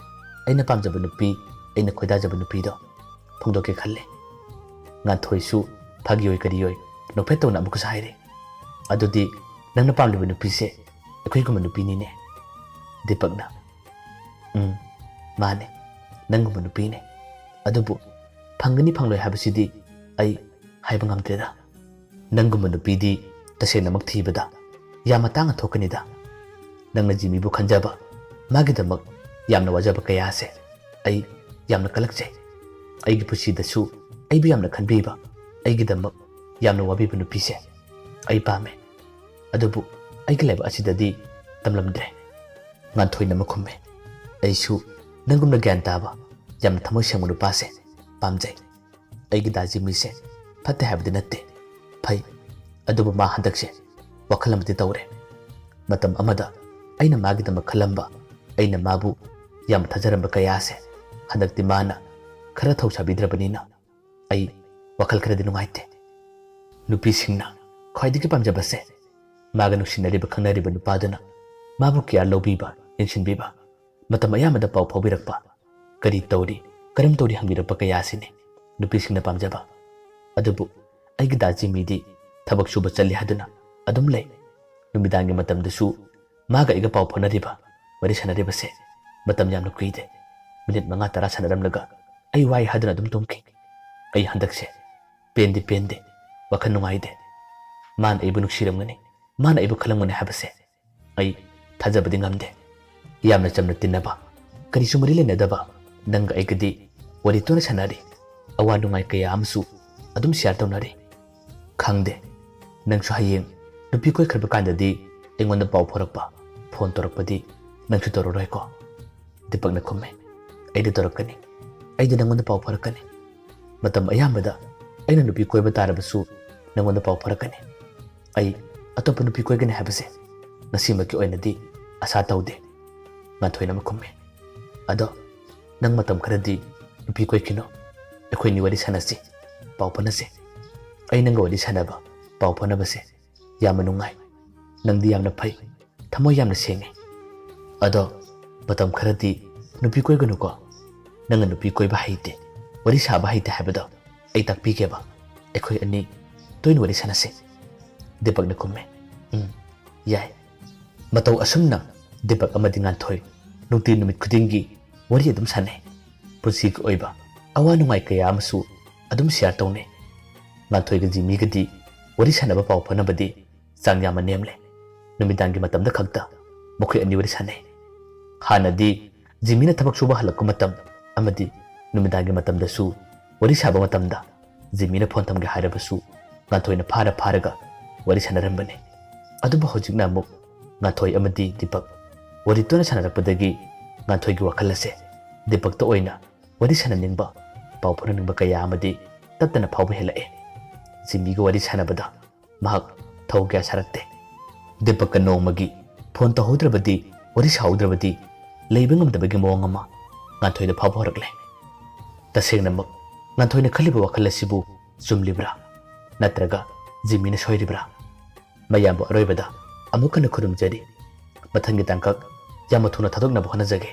ꯑꯩꯅ ꯄꯥꯝꯖꯕ ꯅꯨꯄꯤ, ꯑꯩꯅ ꯈꯣꯏꯗꯥꯖꯕ ꯅꯨꯄꯤꯗꯣ ꯐꯣꯡꯗꯣꯛꯀꯦ ꯈꯜꯂꯦ꯫" ꯉꯥꯟꯊꯣꯏꯁꯨ ꯐꯥꯒꯤ ꯑꯣꯏ ꯀꯔꯤ ꯑꯣꯏ ꯅꯣꯛꯐꯦꯠ ꯇꯧꯅ ꯑꯃꯨꯛꯀꯁꯨ ꯍꯥꯏꯔꯦ, "ꯑꯗꯨꯗꯤ ꯅꯪꯅ ꯄꯥꯝꯂꯤꯕ ꯅꯨꯄꯤꯁꯦ ꯑꯩꯈꯣꯏꯒꯨꯝꯕ ꯅꯨꯄꯤꯅꯤꯅꯦ?" ꯗꯤꯄꯛꯅ, "ꯎꯝ, ꯃꯥꯅꯦ, ꯅꯪꯒꯨꯝꯕ ꯅꯨꯄꯤꯅꯦ꯫ ꯑꯗꯨꯕꯨ ꯐꯪꯒꯅꯤ ꯐꯪꯂꯣꯏ ꯍꯥꯏꯕꯁꯤꯗꯤ ꯑꯩ ꯍꯥꯏꯕ ꯉꯝꯗ꯭ꯔꯦꯗ꯫ ꯅꯪꯒꯨꯝꯕ ꯅꯨꯄꯤꯗꯤ ꯇꯁꯦꯡꯅꯃꯛ ꯊꯤꯕꯗ ꯌꯥꯝꯅ ꯇꯥꯡꯅ ꯊꯣꯛꯀꯅꯤꯗ꯫ ꯅꯪꯅ ꯖꯤꯃꯤꯕꯨ ꯈꯟꯖꯕ, ꯃꯥꯒꯤꯗꯃꯛ ꯌꯥꯝꯅ ꯋꯥꯖꯕ ꯀꯌꯥꯁꯦ ꯑꯩ ꯌꯥꯝꯅ ꯀꯜꯂꯛꯆꯩ꯫ ꯑꯩꯒꯤ ꯄꯨꯟꯁꯤꯗꯁꯨ ꯑꯩꯕꯨ ꯌꯥꯝꯅ ꯈꯟꯕꯤꯕ, ꯑꯩꯒꯤꯗꯃꯛ ꯌꯥꯝꯅ ꯋꯥꯕꯤꯕ ꯅꯨꯄꯤꯁꯦ ꯑꯩ ꯄꯥꯝꯃꯦ꯫ ꯑꯗꯨꯕꯨ ꯑꯩꯒꯤ ꯂꯥꯏꯕꯛ ꯑꯁꯤꯗꯗꯤ ꯇꯝꯂꯝꯗ꯭ꯔꯦ꯫" ꯉꯥꯟꯊꯣꯏꯅ ꯑꯃ ꯈꯨꯝꯃꯦ, "ꯑꯩꯁꯨ ꯅꯪꯒꯨꯝꯅ ꯒ꯭ꯌꯥꯟ ꯇꯥꯕ, ꯌꯥꯝꯅ ꯊꯃꯣꯏ ꯁꯦꯡꯕ ꯅꯨꯄꯥꯁꯦ ꯄꯥꯝꯖꯩ꯫ ꯑꯩꯒꯤ ꯗꯥ ꯖꯤꯃꯤꯁꯦ ꯐꯠꯇꯦ ꯍꯥꯏꯕꯗꯤ ꯅꯠꯇꯦ, ꯐꯩ꯫ ꯑꯗꯨꯕꯨ ꯃꯥ ꯍꯟꯗꯛꯁꯦ ꯋꯥꯈꯜ ꯑꯃꯗꯤ ꯇꯧꯔꯦ꯫ ꯃꯇꯝ ꯑꯃꯗ ꯑꯩꯅ ꯃꯥꯒꯤꯗꯃꯛ ꯈꯜꯂꯝꯕ, ꯑꯩꯅ ꯃꯥꯕꯨ ꯌꯥꯝ ꯊꯥꯖꯔꯝꯕ ꯀꯌꯥꯁꯦ ꯍꯟꯗꯛꯇꯤ ꯃꯥꯅ ꯈꯔ ꯊꯧ ꯁꯥꯕꯤꯗ꯭ꯔꯕꯅꯤꯅ ꯑꯩ ꯋꯥꯈꯜ ꯈꯔꯗꯤ ꯅꯨꯡꯉꯥꯏꯇꯦ꯫ ꯅꯨꯄꯤꯁꯤꯡꯅ ꯈ꯭ꯋꯥꯏꯗꯒꯤ ꯄꯥꯝꯖꯕꯁꯦ ꯃꯥꯒ ꯅꯨꯡꯁꯤꯅꯔꯤꯕ, ꯈꯪꯅꯔꯤꯕ ꯅꯨꯄꯥꯗꯨꯅ ꯃꯥꯕꯨ ꯀꯤꯌꯥꯔ ꯂꯧꯕꯤꯕ, ꯌꯦꯡꯁꯤꯟꯕꯤꯕ, ꯃꯇꯝ ꯑꯌꯥꯝꯕꯗ ꯄꯥꯎ ꯐꯥꯎꯕꯤꯔꯛꯄ, ꯀꯔꯤ ꯇꯧꯔꯤ, ꯀꯔꯝ ꯇꯧꯔꯤ ꯍꯪꯕꯤꯔꯛꯄ ꯀꯌꯥꯁꯤꯅꯤ ꯅꯨꯄꯤꯁꯤꯡꯅ ꯄꯥꯝꯖꯕ꯫ ꯑꯗꯨꯕꯨ ꯑꯩꯒꯤ ꯗꯥ ꯖꯤꯃꯤꯗꯤ ꯊꯕꯛ ꯁꯨꯕ ꯆꯠꯂꯤ ꯍꯥꯏꯗꯨꯅ ꯑꯗꯨꯝ ꯂꯩ꯫ ꯅꯨꯃꯤꯗꯥꯡꯒꯤ ꯃꯇꯝꯗꯁꯨ ꯃꯥꯒ ꯑꯩꯒ ꯄꯥꯎ ꯐꯥꯎꯅꯔꯤꯕ, ꯋꯥꯔꯤ ꯁꯥꯟꯅꯔꯤꯕꯁꯦ ꯃꯇꯝ ꯌꯥꯝꯅ ꯀꯨꯏꯗꯦ꯫ ꯃꯤꯅꯤꯠ ꯃꯉꯥ ꯇꯔꯥ ꯁꯥꯟꯅꯔꯝꯂꯒ ꯑꯩ ꯋꯥꯏ ꯍꯥꯏꯗꯨꯅ ꯑꯗꯨꯝ ꯇꯨꯝꯈꯤ꯫ ꯑꯩ ꯍꯟꯗꯛꯁꯦ ꯄꯦꯟꯗꯤ ꯄꯦꯟꯗꯦ, ꯋꯥꯈꯜ ꯅꯨꯡꯉꯥꯏꯗꯦ꯫ ꯃꯥꯅ ꯑꯩꯕꯨ ꯅꯨꯡꯁꯤꯔꯝꯒꯅꯤ, ꯃꯥꯅ ꯑꯩꯕꯨ ꯈꯜꯂꯝꯒꯅꯤ ꯍꯥꯏꯕꯁꯦ ꯑꯩ ꯊꯥꯖꯕꯗꯤ ꯉꯝꯗꯦ꯫ ꯌꯥꯝꯅ ꯆꯝꯅ ꯇꯤꯟꯅꯕ, ꯀꯔꯤꯁꯨ ꯃꯔꯤ ꯂꯩꯅꯗꯕ ꯅꯪꯒ ꯑꯩꯒꯗꯤ ꯋꯥꯔꯤ ꯇꯣꯏꯅ ꯁꯥꯟꯅꯔꯤ, ꯑꯋꯥ ꯅꯨꯡꯉꯥꯏ ꯀꯌꯥ ꯑꯃꯁꯨ ꯑꯗꯨꯝ ꯁꯤꯌꯥꯔ ꯇꯧꯅꯔꯤ꯫ ꯈꯪꯗꯦ, ꯅꯪꯁꯨ ꯍꯌꯦꯡ ꯅꯨꯄꯤ ꯀꯣꯏꯈ꯭ꯔꯕ ꯀꯥꯟꯗꯗꯤ ꯑꯩꯉꯣꯟꯗ ꯄꯥꯎ ꯐꯥꯎꯔꯛꯄ, ꯐꯣꯟ ꯇꯧꯔꯛꯄꯗꯤ ꯅꯪꯁꯨ ꯇꯧꯔꯔꯣꯏꯀꯣ?" ꯗꯤꯄꯛꯅ ꯈꯨꯝꯃꯦ꯫ "ꯑꯩꯗꯤ ꯇꯧꯔꯛꯀꯅꯤ, ꯑꯩꯗꯤ ꯅꯪꯉꯣꯟꯗ ꯄꯥꯎ ꯐꯥꯎꯔꯛꯀꯅꯤ꯫ ꯃꯇꯝ ꯑꯌꯥꯝꯕꯗ ꯑꯩꯅ ꯅꯨꯄꯤ ꯀꯣꯏꯕ ꯇꯥꯔꯕꯁꯨ ꯅꯪꯉꯣꯟꯗ ꯄꯥꯎ ꯐꯥꯎꯔꯛꯀꯅꯤ꯫ ꯑꯩ ꯑꯇꯣꯞꯄ ꯅꯨꯄꯤ ꯀꯣꯏꯒꯅꯤ ꯍꯥꯏꯕꯁꯦ ꯉꯁꯤꯃꯛꯀꯤ ꯑꯣꯏꯅꯗꯤ ꯑꯁꯥ ꯇꯧꯗꯦ", ꯉꯥꯟꯊꯣꯏꯅ ꯑꯃꯨꯛ ꯈꯨꯝꯃꯤ꯫ "ꯑꯗꯣ ꯅꯪ ꯃꯇꯝ ꯈꯔꯗꯤ ꯅꯨꯄꯤ ꯀꯣꯏꯈꯤꯅꯨ꯫ ꯑꯩꯈꯣꯏꯅꯤ ꯋꯥꯔꯤ ꯁꯥꯟꯅꯁꯤ, ꯄꯥꯎ ꯐꯥꯎꯅꯁꯤ꯫ ꯑꯩ ꯅꯪꯒ ꯋꯥꯔꯤ ꯁꯥꯟꯅꯕ, ꯄꯥꯎ ꯐꯥꯎꯅꯕꯁꯦ ꯌꯥꯝꯅ ꯅꯨꯡꯉꯥꯏ꯫ ꯅꯪꯗꯤ ꯌꯥꯝꯅ ꯐꯩ, ꯊꯃꯣꯏ ꯌꯥꯝꯅ ꯁꯦꯡꯉꯤ꯫ ꯑꯗꯣ ꯃꯇꯝ ꯈꯔꯗꯤ ꯅꯨꯄꯤ ꯀꯣꯏꯒꯅꯨꯀꯣ꯫ ꯅꯪꯅ ꯅꯨꯄꯤ ꯀꯣꯏꯕ ꯍꯩꯇꯦ, ꯋꯥꯔꯤ ꯁꯥꯕ ꯍꯩꯇꯦ ꯍꯥꯏꯕꯗꯣ ꯑꯩ ꯇꯥꯛꯄꯤꯒꯦꯕ꯫ ꯑꯩꯈꯣꯏ ꯑꯅꯤ ꯇꯣꯏꯅ ꯋꯥꯔꯤ ꯁꯥꯟꯅꯁꯤ꯫" ꯗꯤꯄꯛꯅ ꯈꯨꯝꯃꯦ꯫ "ꯎꯝ, ꯌꯥꯏ꯫" ꯃꯇꯧ ꯑꯁꯨꯝꯅ ꯗꯤꯄꯛ ꯑꯃꯗꯤ ꯉꯥꯟꯊꯣꯏ ꯅꯨꯡꯇꯤ ꯅꯨꯃꯤꯠ ꯈꯨꯗꯤꯡꯒꯤ ꯋꯥꯔꯤ ꯑꯗꯨꯝ ꯁꯥꯟꯅꯩ꯫ ꯄꯨꯟꯁꯤꯒꯤ ꯑꯣꯏꯕ ꯑꯋꯥ ꯅꯨꯡꯉꯥꯏ ꯀꯌꯥ ꯑꯃꯁꯨ ꯑꯗꯨꯝ ꯁꯤꯌꯥꯔ ꯇꯧꯅꯩ꯫ ꯉꯥꯟꯊꯣꯏꯒ ꯖꯤꯃꯤꯒꯗꯤ ꯋꯥꯔꯤ ꯁꯥꯟꯅꯕ, ꯄꯥꯎ ꯐꯥꯎꯅꯕꯗꯤ ꯆꯥꯡ ꯌꯥꯝꯅ ꯅꯦꯝꯂꯦ꯫ ꯅꯨꯃꯤꯗꯥꯡꯒꯤ ꯃꯇꯝꯗ ꯈꯛꯇ ꯃꯈꯣꯏ ꯑꯅꯤ ꯋꯥꯔꯤ ꯁꯥꯟꯅꯩ꯫ ꯍꯥꯟꯅꯗꯤ ꯖꯤꯃꯤꯅ ꯊꯕꯛ ꯁꯨꯕ ꯍꯜꯂꯛꯄ ꯃꯇꯝ ꯑꯃꯗꯤ ꯅꯨꯃꯤꯗꯥꯡꯒꯤ ꯃꯇꯝꯗꯁꯨ ꯋꯥꯔꯤ ꯁꯥꯕ ꯃꯇꯝꯗ ꯖꯤꯃꯤꯅ ꯐꯣꯟ ꯊꯝꯒꯦ ꯍꯥꯏꯔꯕꯁꯨ ꯉꯥꯟꯊꯣꯏꯅ ꯐꯥꯔ ꯐꯥꯔꯒ ꯋꯥꯔꯤ ꯁꯥꯟꯅꯔꯝꯕꯅꯤ꯫ ꯑꯗꯨꯕꯨ ꯍꯧꯖꯤꯛꯅ ꯑꯃꯨꯛ ꯉꯥꯟꯊꯣꯏ ꯑꯃꯗꯤ ꯗꯤꯄꯛ ꯋꯥꯔꯤ ꯇꯣꯏꯅ ꯁꯥꯟꯅꯔꯛꯄꯗꯒꯤ ꯉꯥꯟꯊꯣꯏꯒꯤ ꯋꯥꯈꯜ ꯑꯁꯦ ꯗꯤꯄꯛꯇ ꯑꯣꯏꯅ ꯋꯥꯔꯤ ꯁꯥꯟꯅꯅꯤꯡꯕ, ꯄꯥꯎ ꯐꯥꯎꯅꯅꯤꯡꯕ ꯀꯌꯥ ꯑꯃꯗꯤ ꯇꯠꯇꯅ ꯐꯥꯎꯕ ꯍꯦꯜꯂꯛꯑꯦ꯫ ꯖꯤꯃꯤꯒ ꯋꯥꯔꯤ ꯁꯥꯟꯅꯕꯗ ꯃꯍꯥꯛ ꯊꯧ ꯀꯌꯥ ꯁꯥꯔꯛꯇꯦ꯫ ꯗꯤꯄꯛꯀ ꯅꯣꯡꯃꯒꯤ ꯐꯣꯟ ꯇꯧꯍꯧꯗ꯭ꯔꯕꯗꯤ, ꯋꯥꯔꯤ ꯁꯥꯍꯧꯗ꯭ꯔꯕꯗꯤ ꯂꯩꯕ ꯉꯝꯗꯕꯒꯤ ꯃꯑꯣꯡ ꯑꯃ ꯉꯥꯟꯊꯣꯏꯗ ꯐꯥꯎꯕ ꯍꯧꯔꯛꯂꯦ꯫ ꯇꯁꯦꯡꯅꯃꯛ ꯉꯥꯟꯊꯣꯏꯅ ꯈꯜꯂꯤꯕ ꯋꯥꯈꯜ ꯑꯁꯤꯕꯨ ꯆꯨꯝꯂꯤꯕ꯭ꯔꯥ? ꯅꯠꯇ꯭ꯔꯒ ꯖꯤꯃꯤꯅ ꯁꯣꯏꯔꯤꯕ꯭ꯔꯥ? ꯃꯌꯥꯝꯕꯨ ꯑꯔꯣꯏꯕꯗ ꯑꯃꯨꯛ ꯍꯟꯅ ꯈꯨꯔꯨꯝꯖꯔꯤ꯫ ꯃꯊꯪꯒꯤ ꯇꯥꯡꯀꯛ ꯌꯥꯝꯅ ꯊꯨꯅ ꯊꯥꯗꯣꯛꯅꯕ ꯍꯣꯠꯅꯖꯒꯦ꯫